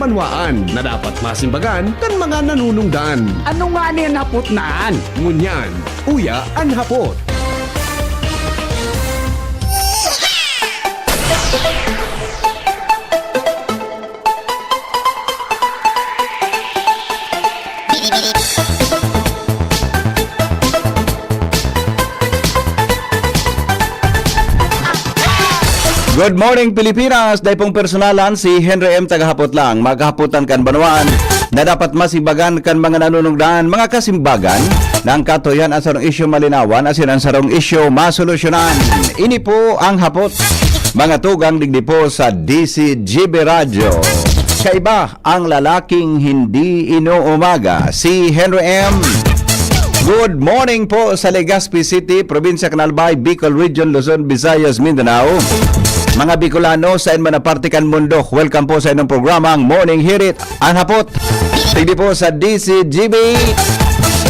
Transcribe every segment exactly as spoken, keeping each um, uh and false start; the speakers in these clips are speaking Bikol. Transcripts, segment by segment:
Banwaan na dapat masimbagan kan mga nanunungdan. Ano nga ni an hapot na an? Ngunyan, uya an hapot. Good morning, Pilipinas! Dai pong personalan, si Henry M. Tagahapot lang. Maghahapotan kan banwaan na dapat masimbagan kan mga nanunungdan, mga kasimbagan, na ang katuyan ang sarong isyu malinawan, asin ang sarong isyu masolusyonan. Ini po ang hapot, mga tugang digdi po sa D C G B Radyo. Kaiba ang lalaking hindi inuumaga, si Henry M. Good morning po sa Legazpi City, Probinsya kan Albay, Bicol Region, Luzon, Visayas, Mindanao. Mga Bicolano sa man na parte kan mundo, welcome po sa inyong programang Morning Hirit, an hapot. Digdi po sa D C G B,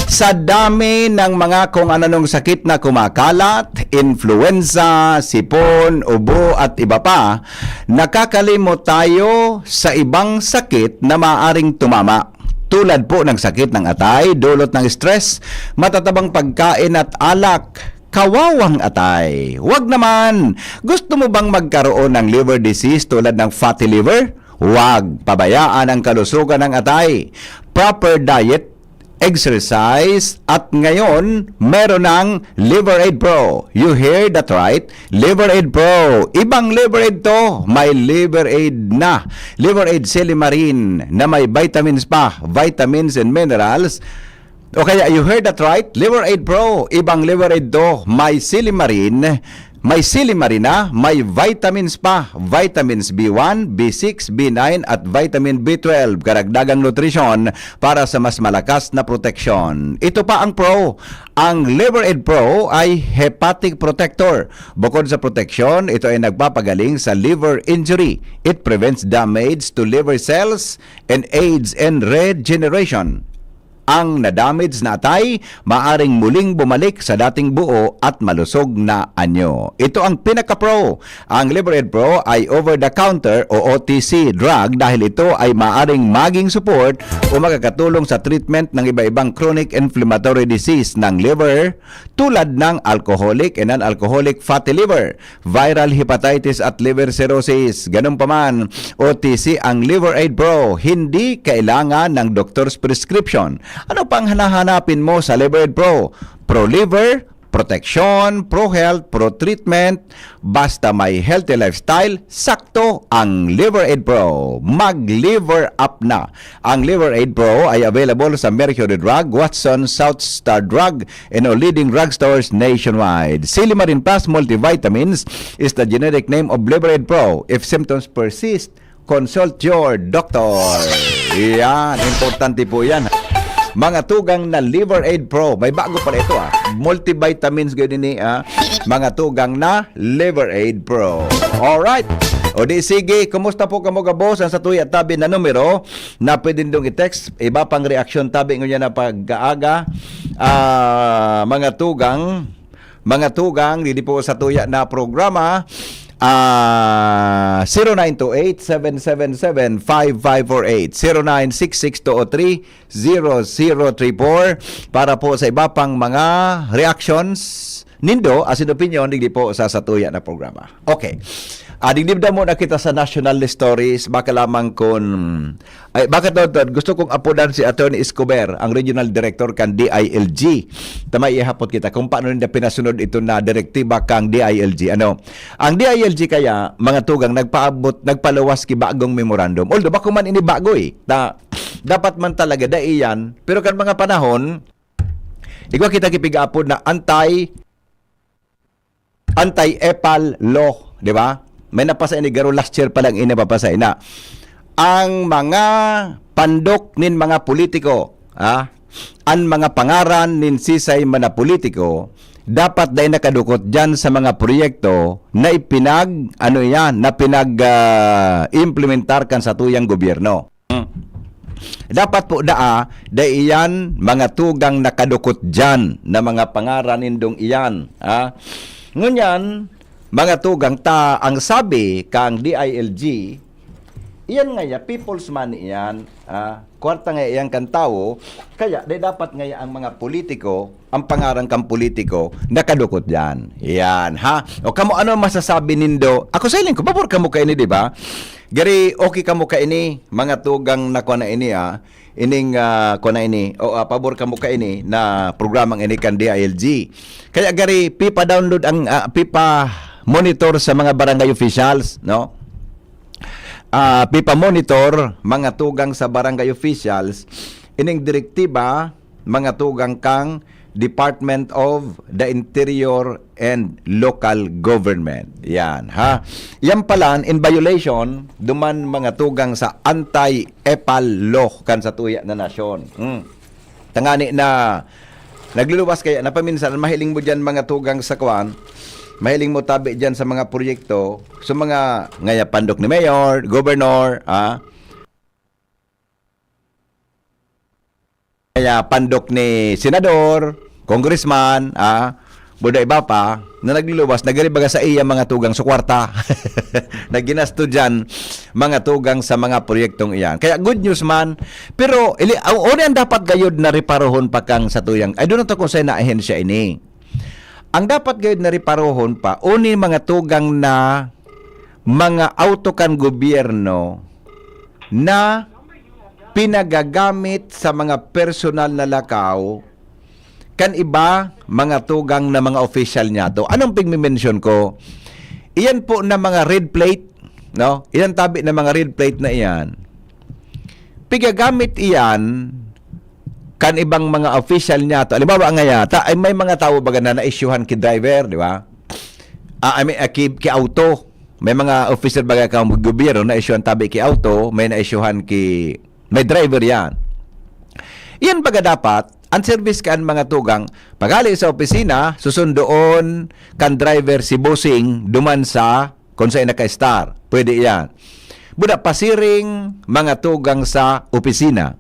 sa dami ng mga kung anong sakit na kumakalat, influenza, sipon, ubo at iba pa, nakakalimot tayo sa ibang sakit na maaring tumama, tulad po ng sakit ng atay, dulot ng stress, matatabang pagkain at alak, kawawang atay. Wag naman! Gusto mo bang magkaroon ng liver disease tulad ng fatty liver? Wag! Pabayaan ang kalusugan ng atay. Proper diet, exercise, at ngayon, meron ng Liver Aid Pro. You hear that right? Liver Aid Pro. Ibang Liver Aid to. May Liver Aid na. Liver Aid Silimarin na may vitamins pa, vitamins and minerals. O kaya, you heard that right? Liver Aid Pro. Ibang Liver Aid to. May Silimarin. May Silimarin na. May vitamins pa. Vitamins B one, B six, B nine, at vitamin B twelve. Karagdagang nutrisyon para sa mas malakas na proteksyon. Ito pa ang Pro. Ang Liver Aid Pro ay hepatic protector. Bukod sa proteksyon, ito ay nagpapagaling sa liver injury. It prevents damage to liver cells and aids in regeneration. Ang na-damage na atay maaring muling bumalik sa dating buo at malusog na anyo. Ito ang pinaka-pro. Ang Liver Aid Pro ay over-the-counter o O T C drug dahil ito ay maaring maging support o makakatulong sa treatment ng iba-ibang chronic inflammatory disease ng liver, tulad ng alcoholic and non-alcoholic fatty liver, viral hepatitis at liver cirrhosis. Ganun pa man, O T C ang Liver Aid Pro, hindi kailangan ng doktor's prescription. Ano pang hanahanapin mo sa Liver Aid Pro? Pro liver, proteksyon, pro health, pro treatment, basta may healthy lifestyle, sakto ang Liver Aid Pro. Mag Liver Up na! Ang Liver Aid Pro ay available sa Mercury Drug, Watson, South Star Drug, and all leading drugstores nationwide. Silimarin Plus Multivitamins is the generic name of Liver Aid Pro. If symptoms persist, consult your doctor. Yan, importante po yan. Mga tugang na Liver Aid Pro. May bago pala ito, ah. Multivitamins, ganyan ni, ah. Mga tugang na Liver Aid Pro. Alright. O di sige, kumusta po kamo gabos? Ang satuya tabi na numero na pwede nindong i-text. Iba pang reaksyon tabi ngunyan na pag-aaga. Ah, mga tugang, mga tugang, didi po satuya na programa. Ah, zero nine two eight, seven seven seven, five five four eight, zero nine six six two oh three, zero zero three four, para po sa iba pang mga reactions nindo asin opinyon digdi po sa satuya na programa. Okay. Ah, digdi daw muna kita sa national stories, baka lamang kun, ay, baka daw, daw, gusto kong apodan si Attorney Escobar, ang regional director kan D I L G. Tama, ihapot kita kung paano ninda pinasunod ito na direktiba kang D I L G. Ano? Ang D I L G kaya, mga tugang, nagpaabot, nagpaluwas ki bagong memorandum. Although, bako man ini bago eh. Ta, dapat man talaga, dai yan. Pero kan mga panahon, igwa kita kipig-apod na anti, anti-epal law, di ba? May napasa ini, garo last year pa lang ini napapasa ina. Ang mga pandok nin mga politiko, ha? An mga pangaran nin sisay man na politiko, dapat dai nakadukot diyan sa mga proyekto na ipinag, ano yan, na pinag, ah, implementar kan satuyang gobyerno. Dapat po daa, dai iyan mga tugang nakadukot diyan na mga pangaran nindong iyan, ha? Ngunyan, mga tugang ta, ang sabi kang D I L G, Iyan nga ya, people's money iyan. Ah, kwarta nga iyan kan tawo, kaya di dapat nga ya ang mga politiko, ang pangaran kan politiko, nakadukot diyan. Yan, ha? O kamo, ano masasabi nindo? Ako sa hiling ko, pabor kamo kaini, di ba? Gari, okay kamo kaini, mga tugang na kuwan na ini, ah. Ining, ah, kuwan na ini. O, ah, pabor kamo kaini na programang ini kan D I L G. Kaya gari, pipa-download ang, ah, pipa-monitor sa mga barangay officials, no? Ah, pipa-monitor, mga tugang sa barangay officials, ining direktiba, mga tugang kang Department of the Interior and Local Government. Yan, ha? Yan pala, in violation, duman mga tugang sa anti-epal law kan satuya na nasyon. Hmm. Tangani na nagluluwas kaya napaminsan, mahiling mo diyan mga tugang sa kwan, mahiling mo tabi diyan sa mga proyekto, sa mga ngaya pandok ni mayor, governor, ah, kaya pandok ni senador, congressman, ah, buda iba pa, na nagluluwas, nagari baga sa iya mga tugang sa kwarta. Na ginasto diyan, mga tugang sa mga proyektong iyan. Kaya good news man, pero ili, ang, ano ang dapat gayod na reparohon pa kang satuyang, ay, doon na to kung saan na ahensya ini. Ang dapat gayod na reparohon pa, uni mga tugang na mga auto kan gobyerno na pinagagamit sa mga personal na lakaw kan iba, mga tugang na mga opisyal niyato. Anong pigmimensyon ko? Iyan po na mga red plate, no? Iyan tabi na mga red plate na iyan. Pigagamit iyan kan ibang mga opisyal niyato. Halimbawa nga yata, ay may mga tawo baga na naisyuhan ki driver, di ba? Ah, I mean, ah, ki, ki auto. May mga officer baga kan gobyerno naisyuhan tabi ki auto, may naisyuhan ki, may driver yan. Iyan baga dapat, ang service kan mga tugang, paghali sa opisina, susundoon kan driver si bossing duman sa kung saan naka-star. Pwede iyan. Buda pasiring mga tugang sa opisina.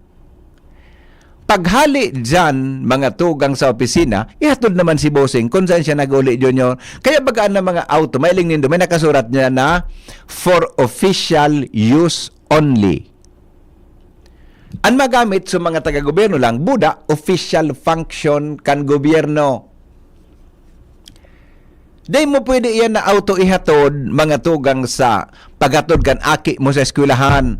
Paghali diyan, mga tugang sa opisina, ihatod naman si bossing kung saan siya nag-uli, Junior. Kaya bagaan na mga auto, mailing nindo, may nakasurat niya na for official use only. An magamit sa mga taga-gobyerno lang, buda, official function kan gobyerno. Dai mo pwede iyan na auto ihatod, mga tugang sa paghatod kan aki mo sa eskwelahan.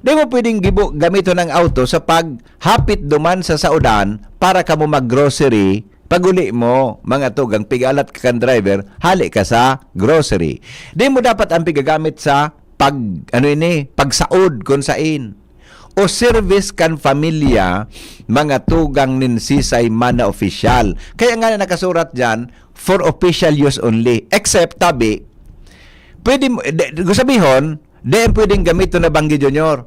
Dai mo pwedeng gibo-, gamiton ang auto sa paghapit duman sa saodan para kamo mag-grocery. Pag-uli mo, mga tugang, pigalat ka kan driver, hali ka sa grocery. Dai mo dapat ang pigagamit sa pag, ano ini, pagsaod kun sain. O service kan pamilya, mga tugang nin sisay man na opisyal. Kaya nga na nakasurat diyan, for official use only. Except, tabi, pwede mo, de, gusabihon, di ang pwedeng gamiton na banggi, Junior.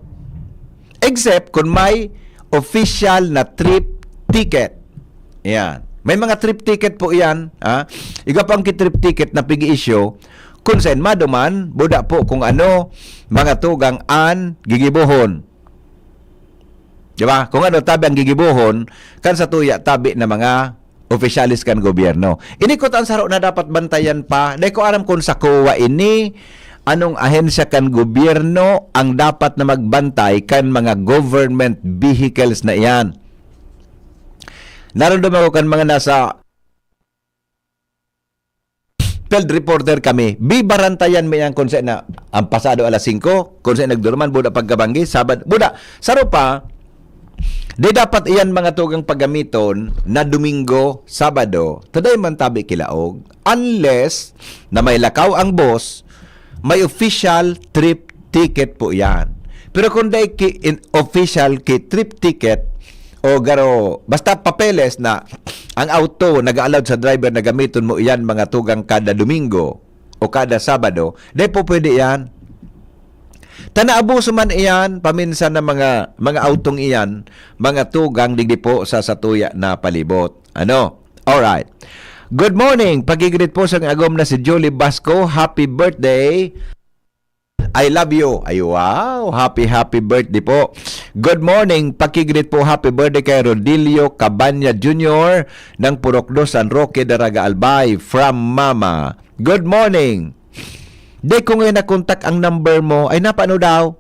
Except kung may official na trip ticket. Yan. May mga trip ticket po yan. Ha? Iga pang ki trip ticket na pig-issue. Kung saan maduman, buda po kung ano, mga tugang an gigibohon. Di ba? Kung ano, tabi ang gigibohon, kan sa tuya, tabi na mga opisyalis kan gobyerno. Ini ko ta ang saro na dapat bantayan pa. Dai ko aram kung sa kowa ini, anong ahensya kan gobyerno ang dapat na magbantay kan mga government vehicles na iyan. Narundom ako kan mga nasa field reporter kami. Bibarantayan mi yan kung sa na, ang pasado alas singko, kung sa nagduruman, buda pagkabanggi, Sabad-, buda, saro pa, di dapat iyan mga tugang paggamiton na Domingo, Sabado, taday man tabi kilaog, unless na may lakaw ang boss, may official trip ticket po yan. Pero kung dai ki in official ki trip ticket o garo, basta papeles na ang auto nag-a-allowed sa driver na gamiton mo iyan mga tugang kada Domingo o kada Sabado, dai po pwede yan. Tanaabuso man iyan, paminsan na mga, mga autong iyan, mga tugang digdi po sa satuya na palibot. Ano? Alright. Good morning. Pagigreet po sa agom na si Julie Basco. Happy birthday. I love you. Ay, wow. Happy, happy birthday po. Good morning. Pakigreet po. Happy birthday kay Rodilio Cabanya Junior ng Purok dos, San Roque, Daraga, Albay. From Mama. Good morning. Di ko ngayon nakontak ang number mo. Ay, napano daw?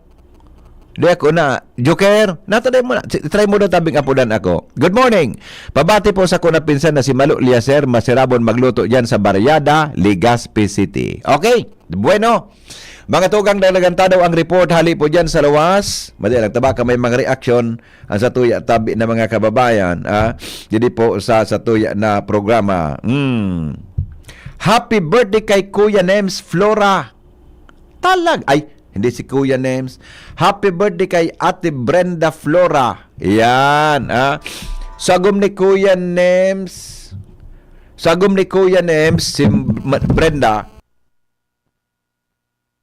Di ako na, Joker, nataday mo na. Si- Try mo daw tabing apudan ako. Good morning. Pabati po sa ko na pinsan na si Malo Liaser, masirabon magluto dyan sa Barriada, Legazpi City. Okay, bueno. Mga tugang, nalaganta daw ang report, hali po dyan sa luwas. Madali lang, taba ka may mga reaction ang satuya tabi na mga kababayan, ah, didi po sa satuya na programa. Mm. Happy birthday kay Kuya Nems Flora. Talag, ay, hindi si Kuya Nems. Happy birthday kay Ate Brenda Flora. Yan, ah. Sagom ni Kuya Nems. Sagom ni Kuya Nems, si Ma- Brenda.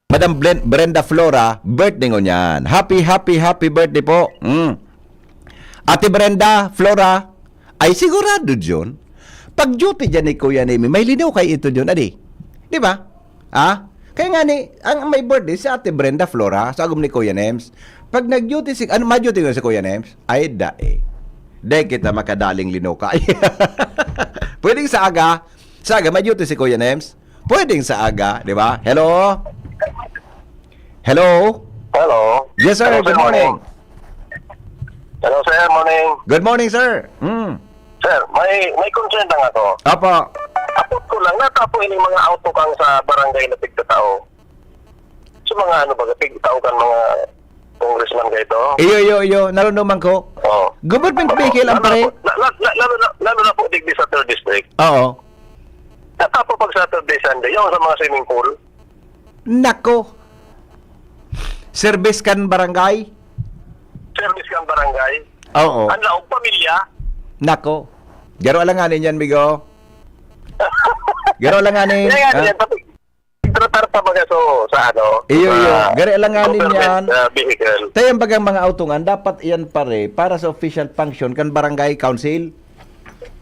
Madam Blen- Brenda Flora, birthday ngunyan. Happy, happy, happy birthday po. Mm. Ate Brenda Flora, ay sigurado, John. Pag duty dyan ni Kuya Nemi, may linaw kay ito, John. Adi? Di ba? Ha? Kaya nga ni, ang may birthday si Ate Brenda Flora, sa agom ni Kuya Nems. Pag nag-duty si, ano, ma-duty nga si Kuya Nems? Ay, dae. Dae kita makadaling linaw ka. Pwedeng sa aga, sa aga, may duty si Kuya Nems. Pwedeng sa aga, di ba? Hello? Hello? Hello? Yes, sir. Hello, Good morning. Hello, sir. Morning. Good morning, sir. Mm. Sir, may may concern lang ako. Apo. Apot ko lang, natapo ini mga auto kang sa barangay na pigtatao. Sa mga ano ba, pigtao kan mga congressman kayo to? Iyo, iyo, iyo. Narunuman ko. Oh. Government vehicle ang pare. Lalo, na, na, na, lalo, na, lalo na po digdi sa third district. Oo. Natapo pag Saturday, Sunday, yung sa mga swimming pool. Nako. Service kan barangay? Service kang barangay. Oo. Ang laog pamilya. Nako. Garo alanganin yan, migo. Garo alanganin. Kaya nga, Ah, yan, pati, tratar pa baga so, sa ano, Iyo, sa iyo. Gari alanganin government, yan. Uh, vehicle. Tayo ang bagang mga autongan, dapat iyan pare, para sa official function kan barangay council.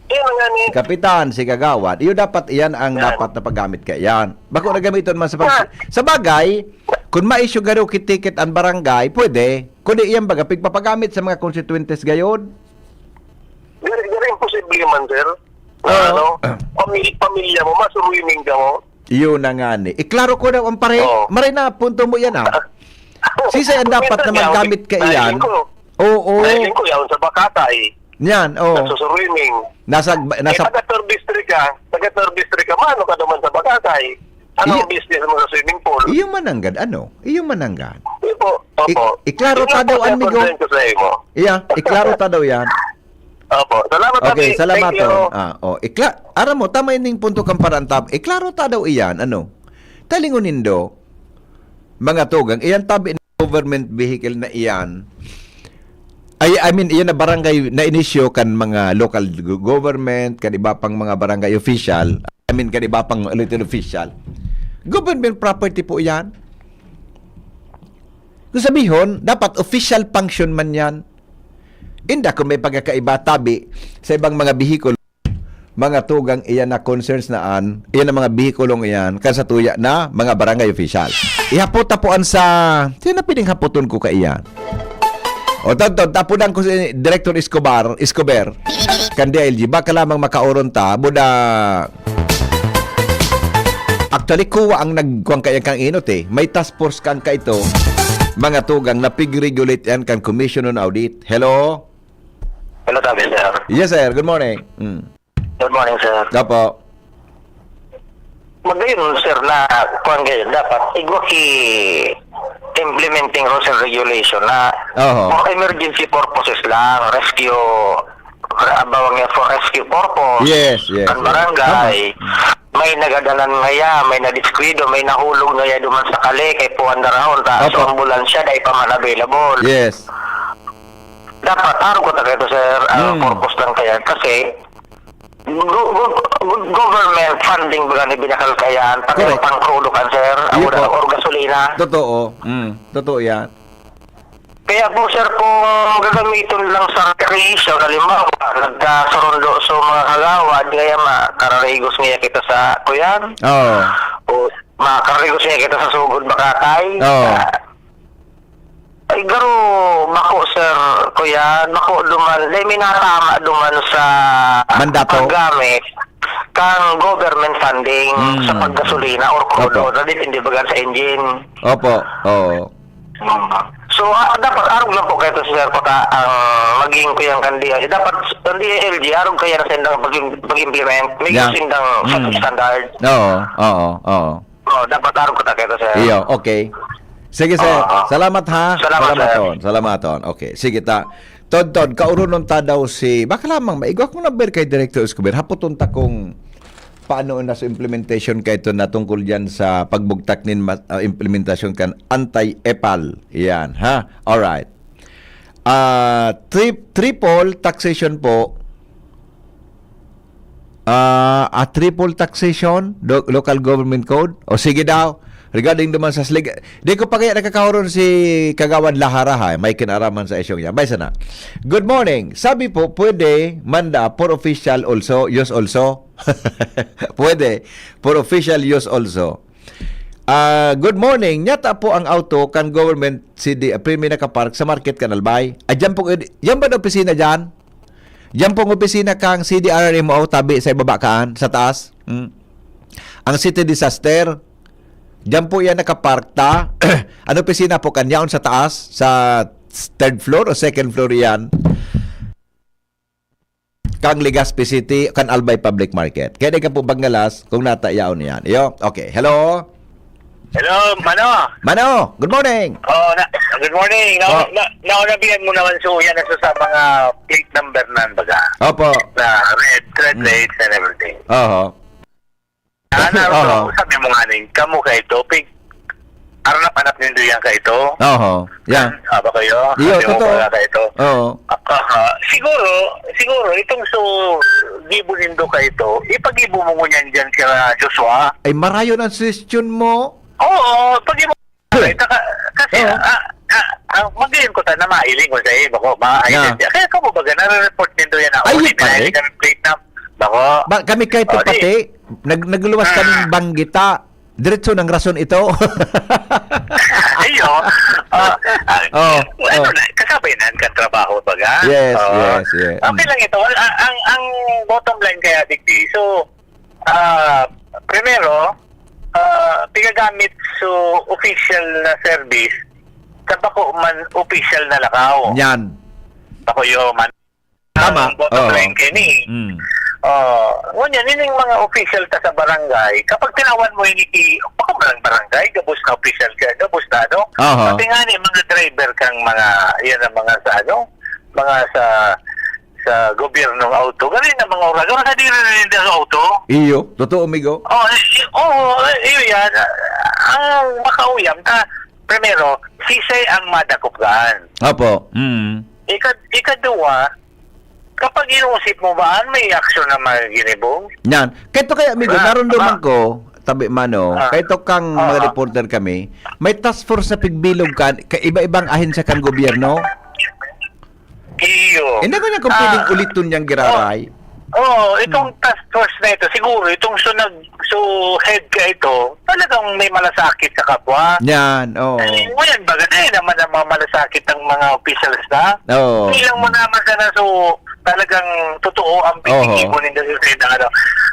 Yan ang nga ni. Si kapitan, si kagawad, iyo dapat iyan ang Yan. Dapat na paggamit kaya yan. Bako na gamiton man sa Ah. pag... Sa bagay, kung maisyu garo ki ticket ang barangay, pwede. Kundi iyan baga, pigpapagamit sa mga konstituentes gayod. Gari, gari, imposible man, sir. Oo. Ano? Pamil- pamilya mo, mas ruining ka mo. Iyo na nga ni. Iklaro ko daw ang pare. Oo. Maray na punto mo yan ah. Sisay ang dapat na Minsan nga, maggamit ka iyan? nailing ko. Oo. Nailing ko yan sa Bakatay. Yan, oo. Nagsuswimming. Nasa, Nasa, nasa, eh, taga third district ka, taga third district ka, mano ka naman sa Bakatay? Anong Iyo- business mo sa swimming pool? Iyo mananggad, ano? Iyo mananggad. Iyo po. Opo. I- iklaro Yun lang ta daw, po yung amigo. Concern ko sa imo. Iya, iklaro ta daw yan. Opo. Salamat, Okay, Abi. salamat Thank you. po. Ah, oh, ikla, aram mo, tama ining punto kang parantab. Iklaro ta daw iyan, ano? Talingon nindo, mga tugang, iyan tabi ng government vehicle na iyan. Ay, I mean, iyan na barangay na inisyo kan mga local go- government, kan iba pang mga barangay official, I mean, kan iba pang elected official. Government property po iyan. Kung sabihon, dapat official function man yan. Inda kung may pagkakaiba tabi sa ibang mga bihikulo, mga tugang iyan na concerns na an, iyan ang mga bihikulong iyan, kan sa tuya na mga barangay official. Ihapot tapuan sa, sino na pining hapoton ko kaiyan? O, tod, tod, tapunan ko si Director Escobar, Escobar, kan D I L G, baka lamang makauron ta, buda, actually, kuwa ang nagkuwang kaya kang inot eh. May task force kang kaito, mga tugang na pig-regulate yan kan Commission on Audit. Hello? Hello, sabi, sir. Yes, sir. Good morning. Mm. Good morning, sir. Gapo. Magayon, sir, na kuwan gayon, dapat igwa ki implementing rules and regulation na Oho. for emergency purposes lang, rescue, bawang niya for rescue purpose. Yes, yes, Ang yes. barangay, Tama. May nagadanan ngaya, may nadiskwido, may nahulog ngaya duman sa kali, kay puwan darahon, ta Opo. sa ambulansya, dai pa man available. Yes. Dapat, arog ko ta kaito, sir, ang Hmm. purpose lang kaya. Kasi, go- go- go- government funding ba gani binakal kaya, pati Correct. pang krudo kan, sir, Iyo or, po. or gasolina. Totoo. Mm, totoo yan. Kaya po, sir, kung gagamiton lang sa recreation, halimbawa, nagkasurundo sa mga kagawad, kaya makararigos niya kita sa kuyan. Oo. O makararigos niya kita sa sugod makakay. Oo. Ah, ay, garo, bako, sir, kuyan, bako duman, dahil may natama duman sa Mandato? paggamit. ang government funding Mm. sa paggasolina or crude Opo. oil, na depende baga sa engine. Opo, oo. Mm. So, ah, dapat arog lang po kayo to, sir, pagka ang maging kuyang kandiya. Eh, dapat ang D I L G, arog kaya na sendang pag-im-, pag-implement. May Yeah. sendang Mm. standard. Oo, oo, oo. Oh, dapat arog ko ta kayo to, sir. Iyo, okay. Sige, sir. Oo, oo. Salamat, ha? Salamat, Salamat, sir. ton. Salamat, ton. Okay. Sige, ta. Tod, Tod, kaurunon ta daw si, baka lamang maigwa kong number kay Director Escobar. Hapoton ta kung paano na sa implementation kay ito na tungkol dyan sa pagbugtak nin ma-, ah, implementasyon kan anti-epal. Yan, ha? Alright. Ah, tri-, triple taxation po. Ah, a triple taxation, lo-, local government code. O sige daw, regarding duman sa slig-, di ko pa kaya nakakahuron si Kagawad Lahara, ha? May kinaraman sa isyong yan. May sana. Good morning. Sabi po, pwede manda for official also, use also. Pwede. For official use also. Ah, good morning. Nyata po ang auto kan government C D, ah, pirmi nakapark sa market kan Albay. Ah, dyan po, yan ba na opisina dyan? Dyan po ang opisina kang C D R R M O, tabi sa ibaba kaan, sa taas. Mm. Ang City Disaster. Dyan po yan nakapark ta. Ang opisina po kanyaon sa taas, sa third floor o second floor yan. Kang Legazpi City, kan Albay Public Market. Kaya di ka po banggalas kung natayaon yan. Iyo, okay. Hello? Hello, Mano. Mano, good morning. Oh, na, good morning. Na, Oh. na, naulabihan mo naman so yan, so sa mga plate number na, baga. Opo. Na red, red Mm. plates and everything. Oho. Ah, na, Oho. sabi mo nga ning, kamo kay topic. Aranap-anap nindo yan kay ito. Oho. Yan. Ah, ba kayo? Iyo, Sabi mo totoo. pala kay ito. Oo. Ah, ah, siguro, siguro, itong so, gibo nindo kay ito, ipagibo mo ngunyan dyan kay Joshua. Ay, marayon ang suggestion mo. Oo, pag-ibo. Ay, taka-, kasi, Oo. ah, ah, ah, magayon ko ta na mailing ko sa iyo, bako, ma-, Nga. Kaya ka mo baga, nare-report nindo yan, ah, Ay, uli yun pare. na yung plate na, bako. Ba, kami kay Oh, di. pati, nag-, nagluwas Ah. kaming banggita. Diretso ng rason ito. Iyo. Ah, ah, Oh, ano oh. na, kasabay na ang trabaho, baga? Yes, Oh. yes, yes. Okay Mm. lang ito. Ang, ang, ang bottom line kaya, digdi, so, ah, primero, ah, pigagamit so official na service sa bako man official na lakaw. Yan. Bako yo man. Tama. Ang bottom Oo. line kayo ni. Mm. Oh, ngunyan, yun yung mga official ta sa barangay. Kapag tinawan mo yun, iki, bako man ang barangay, gabos na official ka, gabos na ano. Aha. Pati nga ni mga driver kang mga, yan ang mga sa ano, mga sa, sa gobyernong auto. Ganun na mga oras. Oras na di rin sa auto. Iyo, totoo, amigo. Oh, eh, eh, oo, eh, iyo yan. Ang makauyam, ta, primero, sisay ang madakop kaan. Opo. Mm. Ika-, ikaduwa, kapag inuusip mo ba, an may aksyon na maginibo? Yan. Kaya to kaya, amigo, Diba? narunduman Tama. ko, tabi mano, Ah. kaya to kang mga Oo. reporter kami, may task force na pigbilog kan, kaiba-ibang ahensya kan gobyerno. Iyo. Hindi ko niya kung pwedeng Ah. uliton niyang giraray. Oo, itong Hmm. task force na ito, siguro, itong so nag-, so head ka ito, talagang may malasakit sa kapwa. Yan, oo. Eh, ngayon, baga na yun naman ang mga malasakit ng mga officials na. Oo. Hindi lang mo naman sana, so, talagang totoo ang Oho. pinag-iibo ninyo sa side ng ano.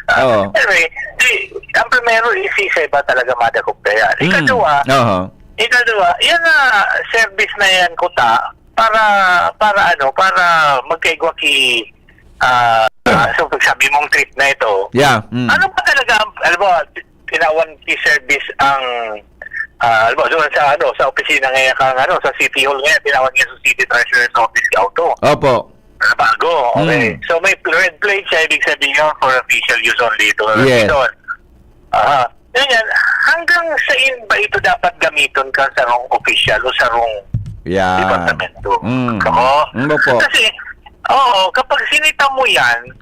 Ah, Oo. anyway, di, ang primero, isisay ba talaga madakop kaya? Hmm. Ikaduwa, Oho. ikaduwa, yan na service na yan, kuta, para, para ano, para magkaigwa ki, ah, ah, so, pag sabi mong trip na ito, Yeah, mm. ano ba talaga ang, alam mo, tinawan ki service ang, ah, alam mo, doon sa, ano, sa opisina ngayon kang, ano, sa City Hall ngayon, tinawan niya sa City Treasurer's Office, auto. Opo. Bago, okay. Mm. So, may red plate siya, ibig sabihin yun, for official use only ito. Yes. Ito. Aha. Ganyan, hanggang saan ba ito dapat gamiton kan sarong opisyal o sarong Yan. departamento? Mm. Oo. Mm, opo. Kasi, oo, kapag sinita mo yan,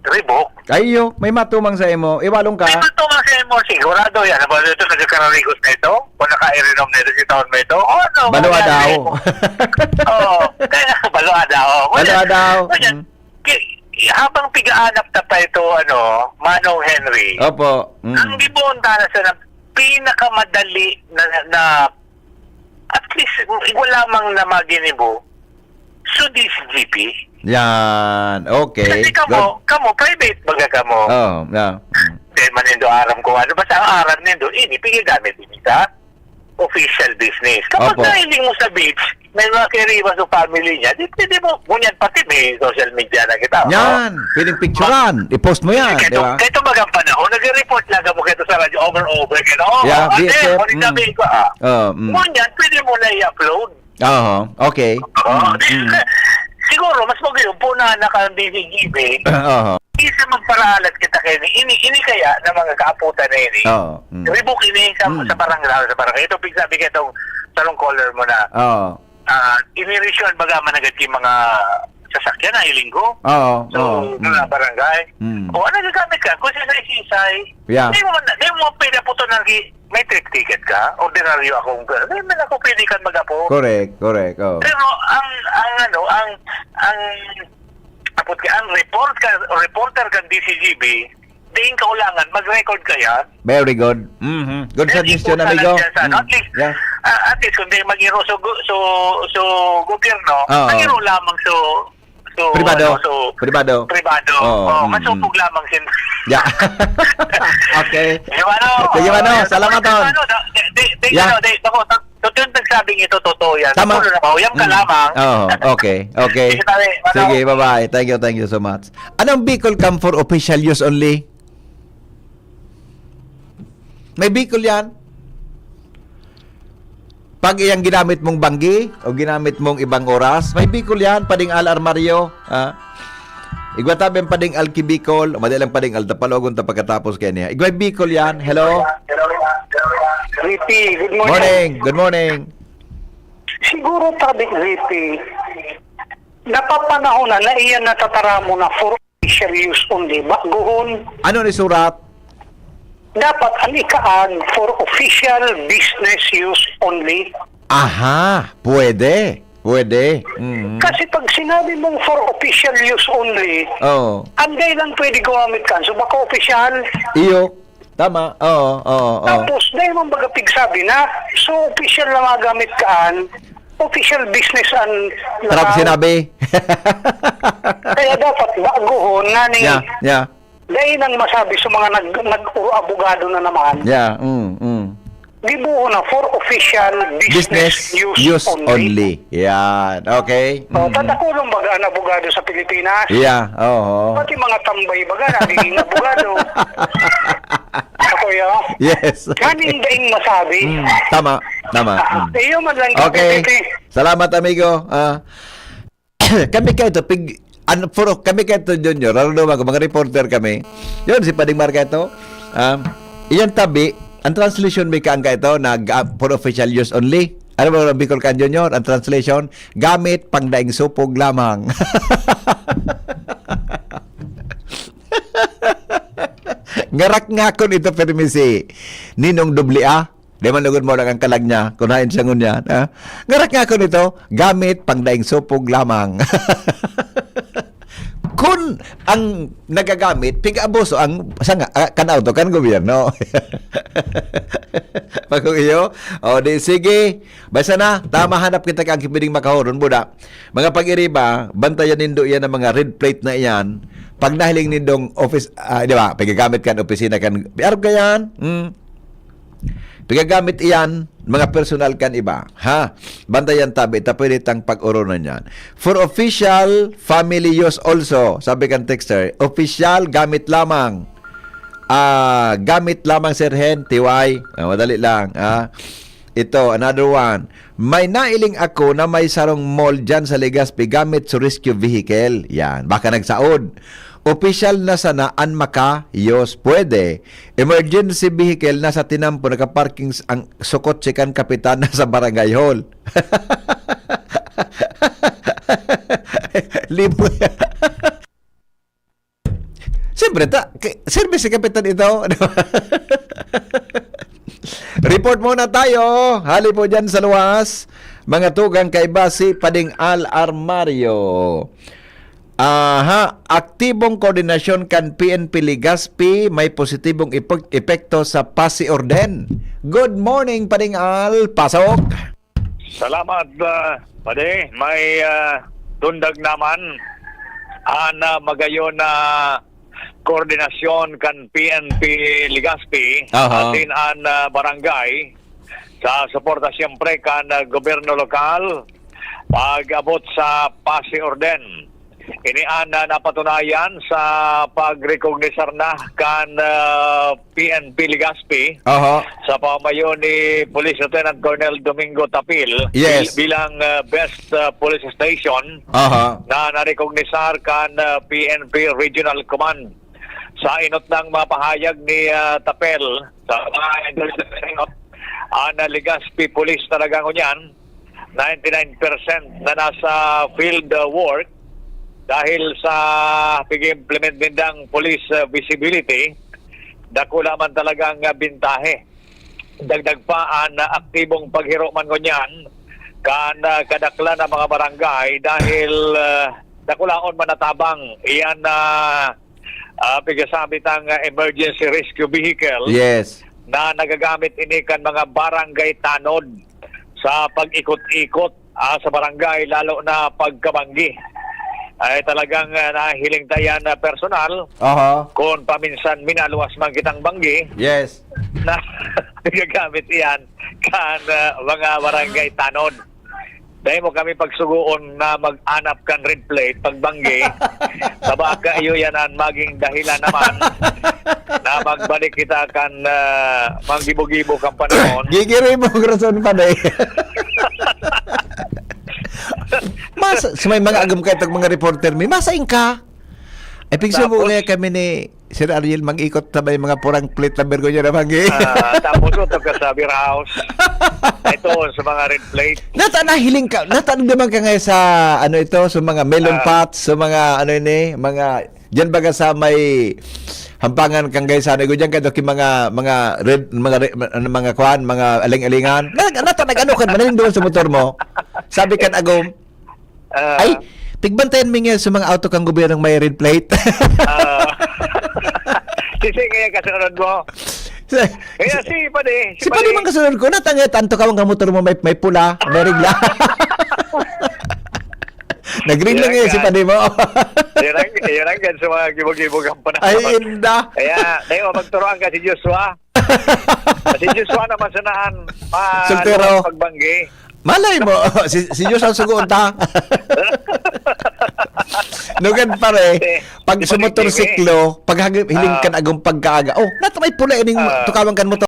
revoke. Ay, iyo, may matumang sa imo. Iwalong ka. May matumang sa imo, sigurado yan. Ano ba ito, nagkakararigos na ito? O naka-i-renom na ito, si taon mo ito? O ano, Balo mangyari adaw. mo? Oo, kaya balo adaw. Balo Ngunyan, adaw. ngunyan, Mm. ki-, habang pigaanap na pa ito, ano, Manong Henry, Opo. Mm. ang gibonta na sa na-, pinakamadali na, na, at least, igwa lamang na maginibo, so this G P. Yan. Okay. Kasi kamo, kamo, private baga kamo. Oh, yeah. Mm. Dahil man nindo aram ko ano. Basta ang aram nindo, ini, pinagamit ini sa official business. Kapag Opo. nahiling mo sa beach, may mga kiriba sa family niya, di pwede mo, ngunyan pati may social media na kita, oh. Yan. Pwedeng picturean. I-post mo yan, Kaya di ba? Kaya bagang panahon, nag-report lang kamo kaya sa radyo over, over, kaya, oh, Yeah, ate, B F F, mali mm. sabi ko, ah. Oh, mm. Ngunyan, pwede mo na i-upload. Oo, okay. Oo. Mm, mm. Siguro, mas magayon po na naka-, D C G B, Oo. isa magparaalat kita kayo ni, ini, ini kaya na mga kaaputan na ini. Oo, mm. Ribok ini sa, Mm. sa barangay, sa barangay. Ito, pigsabi kayo itong sarong caller mo na. Oo. Ah, inirisyon, baga, managad kay mga sasakyan na ilinggo. Oo, So, oo, mga mm. barangay. Mm. O, ano gagamit ka? Kung sisay-sisay, Yeah. di mo man, di mo pwede aputon ng gi-, may trip ticket ka? Ordinaryo akong, di man ako pwede kan mag-apo. Correct, correct, oh. Pero ang, ang ano, ang, ang, apot ka, ang report ka, reporter kan D C G B, diin kaulangan, mag-record ka yan. Very good. Mhm. Good Then, suggestion, ipupunta amigo. lang dyan sa, ano, Mm. at least, Yeah. ah, at least, kung di mag-iro so, gu-, so, so, gobyerno, Oo. mag-iro lamang so, so, Pribado. ano, so, Pribado. pribado. Oo, Oh, mm, masupog mm. lamang sin- Yeah. Okay. Di ba, ano? Sige, mano. Ano, Salamat, Ton. ano, di, di, di, Yeah. ano, di, ako, to-, totoo yung nagsabing ito, totoo yan. Tama. Totoo na ako. Yan ka Mm. lamang. Oo, okay, okay. Sige, pare, ano? Sige, bye-bye. Thank you, thank you so much. Anong Bicol Camp for official use only? May Bicol yan? Pag iyang ginamit mong banggi o ginamit mong ibang oras, may Bicol yan, Pading Al Armario, ha? Igwa tabi ang Pading Al Kibicol, o madi lang Pading Al, tapalogon ta pagkatapos kaya niya. Igwa Bicol yan, hello? Ricky, good morning. Morning, good morning. Siguro tabi, Ricky, napapanahon na, na iyan natataramo na for official use only. Baguhon, Ano ni surat? dapat ang ikaag for official business use only. Aha, pwede. Pwede. Mm. Kasi pag sinabi mong for official use only, Oo. ang dai lang pwede gumamit kan, so baka official. Iyo. Tama. Oo, oo, oo. Tapos, dai man baga pigsabi na, so official na magamit kan, official business an Sarap lang. sinabi. Kaya dapat baguhon na ni Yeah, yeah. dai nang masabi sa mga nag-, nag-uro abogado na naman. Yeah, mm, mm. Gibohon na for official business Business use use only. only. Yan. Okay. Oh, Mm. tatakulong baga ang abogado sa Pilipinas. Yeah, oo. Pati mga tambay baga, nagiging abogado. Ako yun. Yes. Kaning daing masabi. Mm, tama, tama. Ah, Mm. iyo man lang, Okay. Kapititi. Salamat, amigo. Ah, kami kaito, pig-, ano, puro, kami kaito, Junior, lalo na mga, mga reporter kami. Yun, si Pading Mark kaito, ah, iyan tabi, ang translation may kaang kaito, nag, ah, for official use only. Ano ba ang Bicol kan, Junior? Ang translation, gamit pang daing supog lamang. Ngarak nga ako nito, permi si Ninong Doble A. Di man lugod mo lang ang kalag niya, kung hain siya ngunyan, ha? Ngarak nga ako nito, gamit pang daing supog lamang. Kun ang nagagamit, pig-abuso ang sanga, ah, kan auto, kan gobyerno. Pag iyo, o di sige, basta na, tama hanap kita kang pwedeng makahoron, buda. Mga pag-iriba, bantayan nindo iyan ang mga red plate na iyan. Pag nahiling nindong office, ah, di ba, pagagamit kan opisina kan, arog ka yan? Hmm. Pagagamit iyan, mga personal kan iba. Ha? Bantayan tabi, ta pwede tang pag-oronan yan. For official, family use also, sabi kan texter, official, gamit lamang. Ah, gamit lamang, Sir Hen, T Y. Ah, madali lang, ah. Ito, another one. May nailing ako na may sarong mall dyan sa Legazpi gamit sa rescue vehicle. Yan, baka nagsaod. Opisyal na sana an makayos. Pwede. Emergency vehicle nasa tinampo, nakaparking s-, ang sukot si kan kapitan nasa barangay hall. Libre. Siyempre, ta-, k-, service si Kapitan ito. Report muna tayo. Hali po dyan sa luwas. Mga tugang kaiba si Pading Al Armario. Aha, aktibong koordinasyon kan P N P Legazpi may positibong epek-, epekto sa Pasi Orden. Good morning, Pading Al. Pasok. Salamat, ah, Padi. May, ah, dundag naman. an, ah, magayon na koordinasyon kan P N P Legazpi, Aha. asin an, ah, barangay, sa suporta siyempre kan, ah, gobyerno lokal, pag-abot sa pasi orden. Ini an, ah, napatunayan sa pagrekognisar na kan, ah, P N P Legazpi Aha. sa pamayo ni Police Lieutenant Colonel Domingo Tapil Yes. bil-, bilang, ah, Best, ah, Police Station Aha. na narekognisar kan, ah, P N P Regional Command. Sa inot ng mga pahayag ni, ah, Tapel, sa mga ang, ah, Legazpi Police talaga ngunyan, ninety-nine percent na nasa field, ah, work dahil sa pag-implement nindang police, ah, visibility, dakula man talagang, ah, bintahe. Dagdag pa an, ah, aktibong paghiro man ngunyan kan, ah, kadaklan na mga barangay dahil, ah, dakulaon man natabang iyan na, ah, pigasabit ang, ah, emergency rescue vehicle Yes. na nagagamit ini kan mga barangay tanod sa pag-ikot-ikot, ah, sa barangay, lalo na pagkabanggi. Ay talagang, ah, nahiling ta yan na personal. Aha. Kung paminsan minaluwas man kitang banggi, Yes. na nagagamit iyan kan, ah, mga barangay tanod. Dahil mo kami pagsugoon na mag-anap kan red plate, pagbanggi, sa baka iyo yan ang maging dahilan naman na magbalik kita kan, ah, manggibo-gibo kan panahon. Gigiri mo, rason pa na eh. Mas, sa may mga agom kayo, tag mga reporter, may masaing ka. Ay, pigsubo Tapos? kaya kami ni Sir Ariel, mag-ikot na ba yung mga purang plate na Virgo niya na banggi? Ah, tapos utok ka sa beer house. Ito, sa mga red plate. Nata nahiling ka, nata naman ka ngayon sa, ano ito, sa mga melon Ah. pots, sa mga, ano ini, mga, diyan baga sa may hampangan kang guys, ano, diyan ka, doki mga, mga red, mga re-, ano, mga kwan, mga aling-alingan. Na, nata nag-ano ka, manindol sa motor mo. Sabi kan agom, Ah. Ay, pigbantayan mi nga sa mga auto kang gobyernong may red plate. Ah. Sisi kaya kasunod mo. Sa- Kaya si Padi, si Si Padi Padi. man kasunod ko, natangit, anto ka mga motor mo may, may pula, may regla. Nag-green lang Yan yan, si ka. Padi mo. Yan ang, yan ang gan sa mga gibo-gibo kang panahon. Ay, inda. Kaya, tayo, magturuan ka si Joshua. Si Joshua naman sa naan, ma-, Soltero. ano, pagbanggi. Malay mo, si, si Diyos ang sugoon ta. Nugad pare, Eh, pag di ba sumotorsiklo, pag hagi-, hiling Ah. ka na agong pagkaaga, "Oh, nato may pula ining Ah. tukawan kan motor."